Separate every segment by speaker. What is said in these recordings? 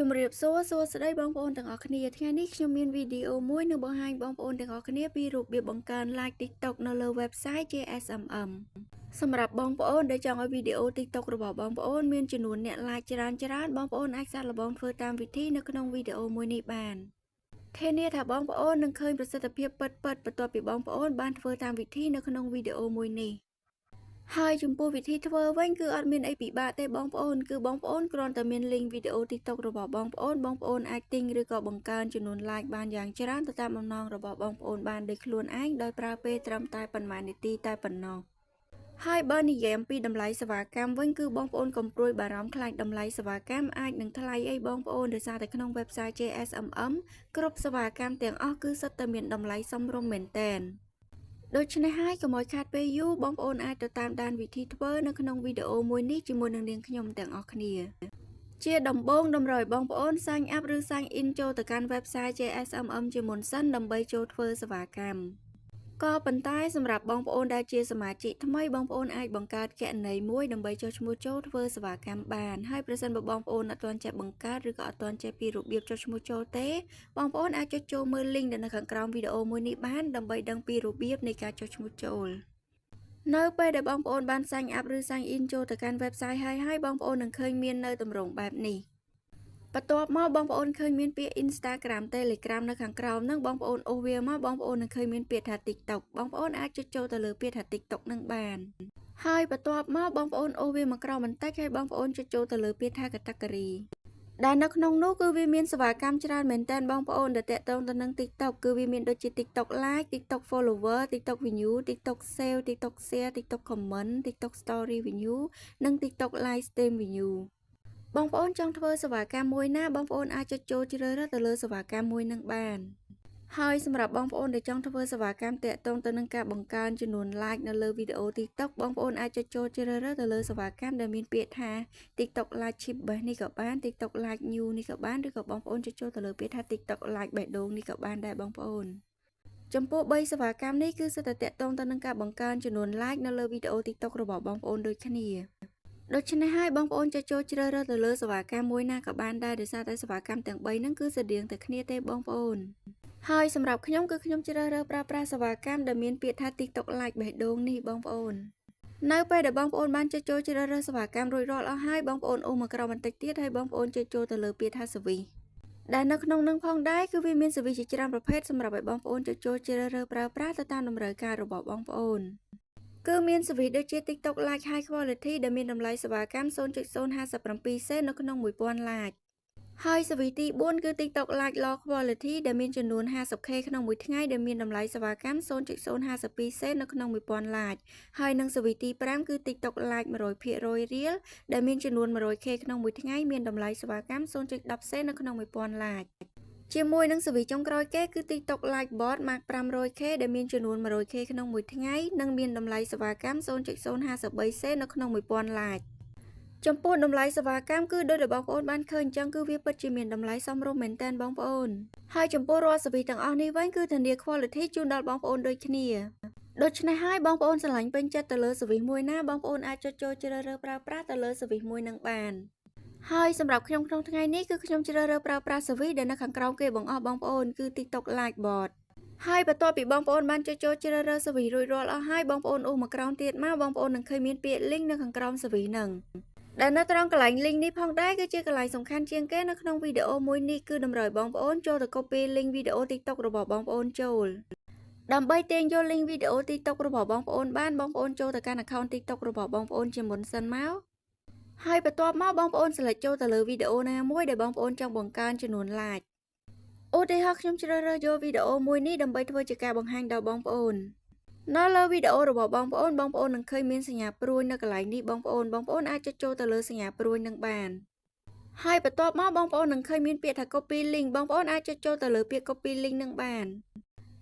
Speaker 1: ជំរាបសួរសួស្តីបងប្អូនទាំងអស់គ្នាថ្ងៃនេះខ្ញុំមានវីដេអូមួយនឹងបង្ហាញបងប្អូនទាំងអស់គ្នាពីរបៀបបង្កើន like TikTok នៅលើ website JSMM សម្រាប់បងប្អូនដែលចង់ឲ្យវីដេអូ TikTok របស់បងប្អូនមានចំនួនអ្នក like ច្រើនច្រើនបងប្អូនអាចសាកល្បងធ្វើតាមវិធីនៅក្នុងវីដេអូមួយនេះបានធានាថាបងប្អូននឹងឃើញប្រសិទ្ធភាពពិតៗបន្ទាប់ពីបងប្អូនបានធ្វើតាមវិធីនៅក្នុងវីដេអូមួយនេះហើយចំពោះវិធីធ្វើវិញគឺអត់មានអីពិបាកទេបងប្អូនគឺបងប្អូនគ្រាន់តែមាន link វីដេអូ TikTok របស់បងប្អូនបងប្អូនអាចទិញឬក៏បង្កើនចំនួន like បានយ៉ាងច្រើនទៅតាមបំណងរបស់បងប្អូនបានដោយខ្លួនឯងដោយប្រើពេលត្រឹមតែប៉ុន្មាននាទីតែប៉ុណ្ណោះហើយបើនិយាយអំពីតម្លៃសេវាកម្មវិញគឺបងប្អូនកុំព្រួយបារម្ភខ្លាចតម្លៃសេវាកម្មអាចនឹងថ្លៃអីបងប្អូនដោយសារតែក្នុង website JSMM គ្រប់សេវាកម្មទាំងអស់គឺសុទ្ធតែមានតម្លៃសមរម្យមែនទែនដូច្នេះហើយកុំឲ្យខាតពេលយូរបងប្អូនអាចទៅតាមដានវិធីធ្វើនៅក្នុងវីដេអូមួយនេះជាមួយនឹងនាងខ្ញុំទាំងអស់គ្នាជាដំបូងតម្រូវឲ្យបងប្អូន sign up ឬ sign in ចូលទៅកាន់ website JSMM ជាមុនសិនដើម្បីចូលធ្វើសេវាកម្មក៏ប៉ុន្តែសម្រាប់បងប្អូនដែលជាសមាជិកថ្មីបងប្អូនអាចបង្កើតគណនីមួយដើម្បីចុះឈ្មោះចូលធ្វើសេវាកម្មបានហើយប្រសិនបើបងប្អូនអត់ទាន់ចេះបង្កើតឬក៏អត់ទាន់ចេះពីរបៀបចុះឈ្មោះចូលទេបងប្អូនអាចចុចចូលមើល link ដែលនៅខាងក្រោមវីដេអូមួយនេះបានដើម្បីដឹងពីរបៀបនៃការចុះឈ្មោះចូលនៅពេលដែលបងប្អូនបាន sign up ឬ sign in ចូលទៅកាន់ website ហើយហើយបងប្អូននឹងឃើញមាននៅទម្រង់បែបនេះបន្ទាប់មកបងប្អូនឃើញមានពាក្យ Instagram Telegram នៅខាងក្រោមហ្នឹងបងប្អូនអូសវាមកបងប្អូននឹងឃើញមានពាក្យថា TikTok បងប្អូនអាចចុចចូលទៅលើពាក្យថា TikTok នឹងបានហើយបន្ទាប់មកបងប្អូនអូសវាមកក្រោមបន្តិចហើយបងប្អូនចុចចូលទៅលើពាក្យថា category ដែលនៅក្នុងនោះគឺវាមានសេវាកម្មច្រើនមែនទែនបងប្អូនដែលទាក់ទងទៅនឹង TikTok គឺវាមានដូចជា TikTok Like, TikTok Follower, TikTok View, TikTok Save, TikTok Share, TikTok Comment, TikTok Story View និង TikTok Live Stream View បងប្អូនចង់ធ្វើសេវាកម្មមួយណាបងប្អូនអាចចុចចូលជ្រើសរើសទៅលើសេវាកម្មមួយនឹងបានហើយសម្រាប់បងប្អូនដែលចង់ធ្វើសេវាកម្មទាក់ទងទៅនឹងការបង្កើនចំនួន like នៅលើវីដេអូ TikTok បងប្អូនអាចចុចចូលជ្រើសរើសទៅលើសេវាកម្មដែលមានពាក្យថា TikTok Like Chip បេះនេះក៏បាន TikTok Like New នេះក៏បានឬក៏បងប្អូនចុចចូលទៅលើពាក្យថា TikTok Like បេះដូងនេះក៏បានដែរបងប្អូនចំពោះ3សេវាកម្មនេះគឺសុទ្ធតែទាក់ទងទៅនឹងការបង្កើនចំនួន like នៅលើវីដេអូ TikTok របស់បងប្អូនដូចគ្នាដូច្នេះហើយបងប្អូនចុចចូលជ្រើសរើសទៅលើសេវាកម្មមួយណាក៏បានដែរដោយសារតែសេវាកម្មទាំង3ហ្នឹងគឺស្រដៀងតែគ្នាទេបងប្អូនហើយសម្រាប់ខ្ញុំគឺខ្ញុំជ្រើសរើសប្រើប្រាស់សេវាកម្មដែលមានពាក្យថា TikTok Like បេះដូងនេះបងប្អូននៅពេលដែលបងប្អូនបានចុចចូលជ្រើសរើសសេវាកម្មរួចរាល់អស់ហើយបងប្អូនអូសមកក្រោមបន្តិចទៀតហើយបងប្អូនចុចចូលទៅលើពាក្យថា service ដែលនៅក្នុងនឹងផងដែរគឺវាមាន service ជាច្រើនប្រភេទសម្រាប់ឲ្យបងប្អូនចុចចូលជ្រើសរើសប្រើប្រាស់ទៅតាមតម្រូវការរបស់បងប្អូនគឺមាន service ដូចជា TikTok Like High Quality ដែលមានតម្លៃសេវាកម្ម0.057សេននៅក្នុង1000 like ហើយ service ទី4គឺ TikTok Like Low Quality ដែលមានចំនួន 50K ក្នុងមួយថ្ងៃដែលមានតម្លៃសេវាកម្ម0.052សេននៅក្នុង1000 like ហើយនិង service ទី5គឺ TikTok Like 100% Real ដែលមានចំនួន 100K ក្នុងមួយថ្ងៃមានតម្លៃសេវាកម្ម0.10សេននៅក្នុង1000 like ជាមួយនឹង service ចុងក្រោយគេគឺ TikTok Like Bot Max 500K ដែលមានចំនួន 100K ក្នុងមួយថ្ងៃនិងមានតម្លៃសេវាកម្ម0.053សេននៅក្នុង1000 like ចំពោះតម្លៃសេវាកម្មគឺដូចដែលបងប្អូនបានឃើញអញ្ចឹងគឺវាពិតជាមានតម្លៃសមរម្យមែនទែនបងប្អូនហើយចំពោះរាល់ service ទាំងអស់នេះវិញគឺធានា quality ជូនដល់បងប្អូនដូចគ្នាដូច្នេះហើយបងប្អូនស្រឡាញ់ពេញចិត្តទៅលើ service មួយណាបងប្អូនអាចចុចចូលជ្រើសរើសប្រើប្រាស់ទៅលើ service មួយនឹងបានហើយសម្រាប់ខ្ញុំក្នុងថ្ងៃនេះគឺខ្ញុំជ្រើសរើសប្រើប្រាស់ service ដែលនៅខាងក្រោមគេបង្អស់បងប្អូនគឺ TikTok Like Bot ហើយបន្ទាប់ពីបងប្អូនបានចុចចូលជ្រើសរើស service រួចរាល់អស់ហើយបងប្អូនអូសមកក្រោមទៀតមកបងប្អូននឹងឃើញមានពាក្យ link នៅខាងក្រោម service ហ្នឹងដែលនៅត្រង់កន្លែង link នេះផងដែរគឺជាកន្លែងសំខាន់ជាងគេនៅក្នុងវីដេអូមួយនេះគឺតម្រូវបងប្អូនចូលទៅ copy link វីដេអូ TikTok របស់បងប្អូនចូលដើម្បីទាញយក link វីដេអូ TikTok របស់បងប្អូនបានបងប្អូនចូលទៅកាន់ account TikTok របស់បងប្អូនជាមុនសិនមកហើយបន្ទាប់មកបងប្អូន select ចូលទៅលើវីដេអូណាមួយដែលបងប្អូនចង់បង្កើនចំនួន like ឧទាហរណ៍ខ្ញុំជ្រើសរើសយកវីដេអូមួយនេះដើម្បីធ្វើជាការបង្ហាញដល់បងប្អូននៅលើវីដេអូរបស់បងប្អូនបងប្អូននឹងឃើញមានសញ្ញាព្រួញនៅកន្លែងនេះបងប្អូនបងប្អូនអាចចុចចូលទៅលើសញ្ញាព្រួញនឹងបានហើយបន្ទាប់មកបងប្អូននឹងឃើញមានពាក្យថា copy link បងប្អូនអាចចុចចូលទៅលើពាក្យ copy link នឹងបាន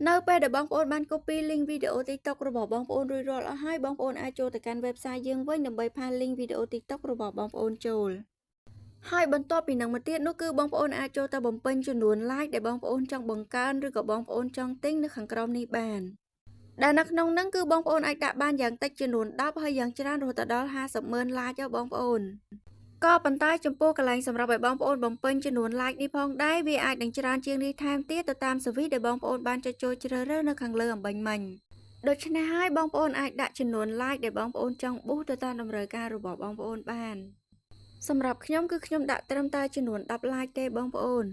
Speaker 1: នៅពេលដែលបងប្អូនបាន copy link វីដេអូ TikTok របស់បងប្អូនរួចរាល់អស់ហើយបងប្អូនអាចចូលទៅកាន់ website យើងវិញដើម្បីpaste link វីដេអូ TikTok របស់បងប្អូនចូលហើយបន្ទាប់ពីនឹងមកទៀតនោះគឺបងប្អូនអាចចូលទៅបំពេញចំនួន like ដែលបងប្អូនចង់បង្កើនឬក៏បងប្អូនចង់ទិញនៅខាងក្រោមនេះបានដែលនៅក្នុងហ្នឹងគឺបងប្អូនអាចដាក់បានយ៉ាងតិចចំនួន10ហើយយ៉ាងច្រើនរហូតដល់50ម៉ឺន like បងប្អូន។ ក៏ប៉ុន្តែចំពោះកន្លែងសម្រាប់ឲ្យបងប្អូនបំពេញចំនួន like នេះផងដែរវាអាចនឹងច្រើនជាងនេះថែមទៀតទៅតាម service ដែលបងប្អូនបានចុចចូលជ្រើសរើសនៅខាងលើអម្បាញ់មិញដូច្នេះហើយបងប្អូនអាចដាក់ចំនួន like ដែលបងប្អូនចង់ boost ទៅតាមតម្រូវការរបស់បងប្អូនបានសម្រាប់ខ្ញុំគឺខ្ញុំដាក់ត្រឹមតែចំនួន10 like ទេបងប្អូន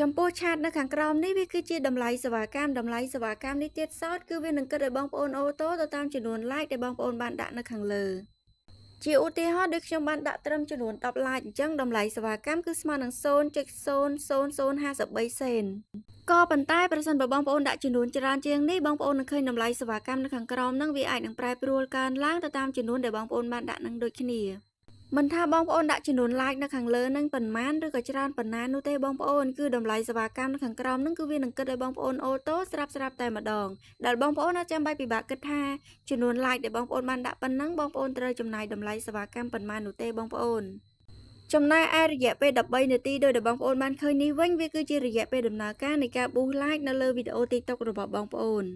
Speaker 1: ចំពោះ chat នៅខាងក្រោមនេះវាគឺជាតម្លៃសេវាកម្មតម្លៃសេវាកម្មនេះទៀតសោតគឺវានឹងគិតឲ្យបងប្អូន auto ទៅតាមចំនួន like ដែលបងប្អូនបានដាក់នៅខាងលើជាឧទាហរណ៍ដូចខ្ញុំបានដាក់ត្រឹមចំនួន10 like អញ្ចឹងតម្លៃសេវាកម្មគឺស្មើនឹង0.00053សេនក៏ប៉ុន្តែប្រសិនបើបងប្អូនដាក់ចំនួនច្រើនជាងនេះបងប្អូននឹងឃើញតម្លៃសេវាកម្មនៅខាងក្រោមហ្នឹងវាអាចនឹងប្រែប្រួលកើនឡើងទៅតាមចំនួនដែលបងប្អូនបានដាក់នឹងដូចគ្នាមិនថាបងប្អូនដាក់ចំនួន like នៅខាងលើនឹងប៉ុន្មានឬក៏ច្រើនប៉ុណ្ណានោះទេបងប្អូនគឺតម្លៃសេវាកម្មនៅខាងក្រោមនឹងគឺវានឹងគិតឲ្យបងប្អូន auto ស្រាប់ស្រាប់តែម្ដងដែលបងប្អូនអត់ចាំបាច់ពិបាកគិតថាចំនួន like ដែលបងប្អូនបានដាក់ប៉ុណ្ណឹងបងប្អូនត្រូវចំណាយតម្លៃសេវាកម្មប៉ុន្មាននោះទេបងប្អូនចំណែកឯរយៈពេល13នាទីដោយដែលបងប្អូនបានឃើញនេះវិញវាគឺជារយៈពេលដំណើរការនៃការ boost like នៅលើវីដេអូ TikTok របស់បងប្អូន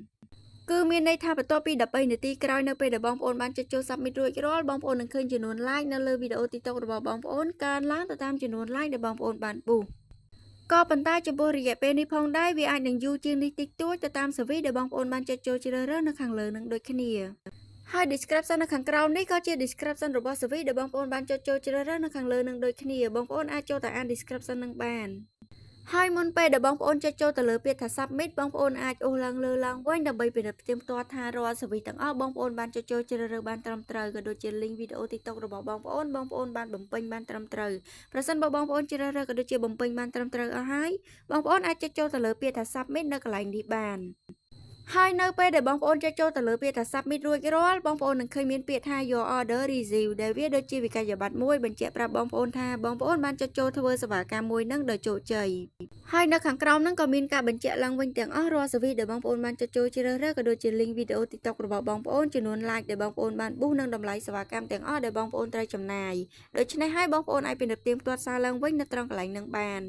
Speaker 1: គឺមានន័យថាបន្ទាប់ពី13នាទីក្រោយនៅពេលដែលបងប្អូនបានចុចចូល submit រួចរាល់បងប្អូននឹងឃើញចំនួន like នៅលើវីដេអូ TikTok របស់បងប្អូនកើនឡើងទៅតាមចំនួន like ដែលបងប្អូនបាន boost ក៏ប៉ុន្តែចំពោះរយៈពេលនេះផងដែរវាអាចនឹងយូរជាងនេះតិចតួចទៅតាម service ដែលបងប្អូនបានចុចចូលជ្រើសរើសនៅខាងលើនឹងដូចគ្នាហើយ description នៅខាងក្រោមនេះក៏ជា description របស់ service ដែលបងប្អូនបានចុចចូលជ្រើសរើសនៅខាងលើនឹងដូចគ្នាបងប្អូនអាចចូលទៅអាន description នឹងបានហើយមុនពេលដែលបងប្អូនចុចចូលទៅលើពាក្យថា submit បងប្អូនអាចអូសឡើងលើឡើងវិញដើម្បីពិនិត្យផ្ទៀងផ្ទាត់ថារាល់ service ទាំងអស់បងប្អូនបានចុចចូលជ្រើសរើសបានត្រឹមត្រូវក៏ដូចជា link វីដេអូ TikTok របស់បងប្អូនបងប្អូនបានបំពេញបានត្រឹមត្រូវប្រសិនបើបងប្អូនជ្រើសរើសក៏ដូចជាបំពេញបានត្រឹមត្រូវអស់ហើយបងប្អូនអាចចុចចូលទៅលើពាក្យថា submit នៅកន្លែងនេះបានហើយនៅពេលដែលបងប្អូនចុចចូលទៅលើពាក្យថា submit រួចរាល់បងប្អូននឹងឃើញមានពាក្យថា your order receive ដែលវាដូចជាវិក័យប័ត្រមួយបញ្ជាក់ប្រាប់បងប្អូនថាបងប្អូនបានចុចចូលធ្វើសេវាកម្មមួយនឹងដោយជោគជ័យហើយនៅខាងក្រោមហ្នឹងក៏មានការបញ្ជាក់ឡើងវិញទាំងអស់រាល់ service ដែលបងប្អូនបានចុចចូលជ្រើសរើសក៏ដូចជា link វីដេអូ TikTok របស់បងប្អូនចំនួន like ដែលបងប្អូនបាន boost និងតម្លៃសេវាកម្មទាំងអស់ដែលបងប្អូនត្រូវចំណាយដូច្នេះហើយបងប្អូនអាចពិនិត្យផ្ទៀងផ្ទាត់សារឡើងវិញនៅត្រង់កន្លែងហ្នឹងបាន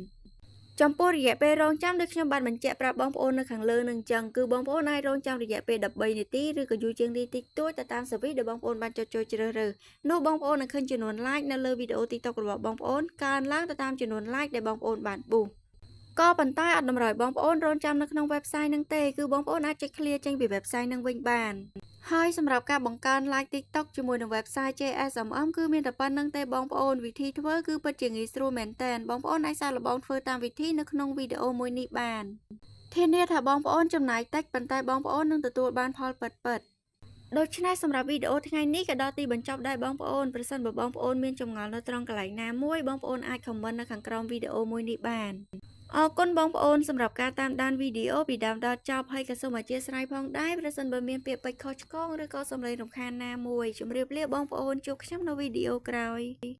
Speaker 1: ចំពោះរយៈពេលរងចាំដូចខ្ញុំបានបញ្ជាក់ប្រាប់បងប្អូននៅខាងលើនឹងចឹងគឺបងប្អូនអាចរងចាំរយៈពេល13នាទីឬក៏យូរជាងនេះតិចតួចទៅតាម service ដែលបងប្អូនបានចុចចូលជ្រើសរើសនោះបងប្អូននឹងឃើញចំនួន like នៅលើវីដេអូ TikTok របស់បងប្អូនកើនឡើងទៅតាមចំនួន like ដែលបងប្អូនបាន boost ក៏ប៉ុន្តែអត់តម្រូវបងប្អូនរងចាំនៅក្នុង website នឹងទេគឺបងប្អូនអាចចុច clear ចេញពី website នឹងវិញបានហើយសម្រាប់ការបង្កើន like TikTok ជាមួយនឹង website JSMM គឺមានតែប៉ុណ្ណឹងទេបងប្អូនវិធីធ្វើគឺពិតជាងាយស្រួលមែនទែនបងប្អូនអាចសាកល្បងធ្វើតាមវិធីនៅក្នុងវីដេអូមួយនេះបានធានាថាបងប្អូនចំណាយតិចប៉ុន្តែបងប្អូននឹងទទួលបានផលពិតៗដូច្នេះសម្រាប់វីដេអូថ្ងៃនេះក៏ដល់ទីបញ្ចប់ដែរបងប្អូនប្រសិនបើបងប្អូនមានចម្ងល់នៅត្រង់កន្លែងណាមួយបងប្អូនអាច comment នៅខាងក្រោមវីដេអូមួយនេះបានអរគុណបងប្អូនសម្រាប់ការតាមដានវីដេអូពីដើមដល់ចប់ហើយក៏សូមអធ្យាស្រ័យផងដែរប្រសិនបើមានពាក្យពេចន៍ខុសឆ្គងឬក៏សំឡេងរំខានណាមួយជម្រាបលាបងប្អូនជួបខ្ញុំនៅវីដេអូក្រោយ។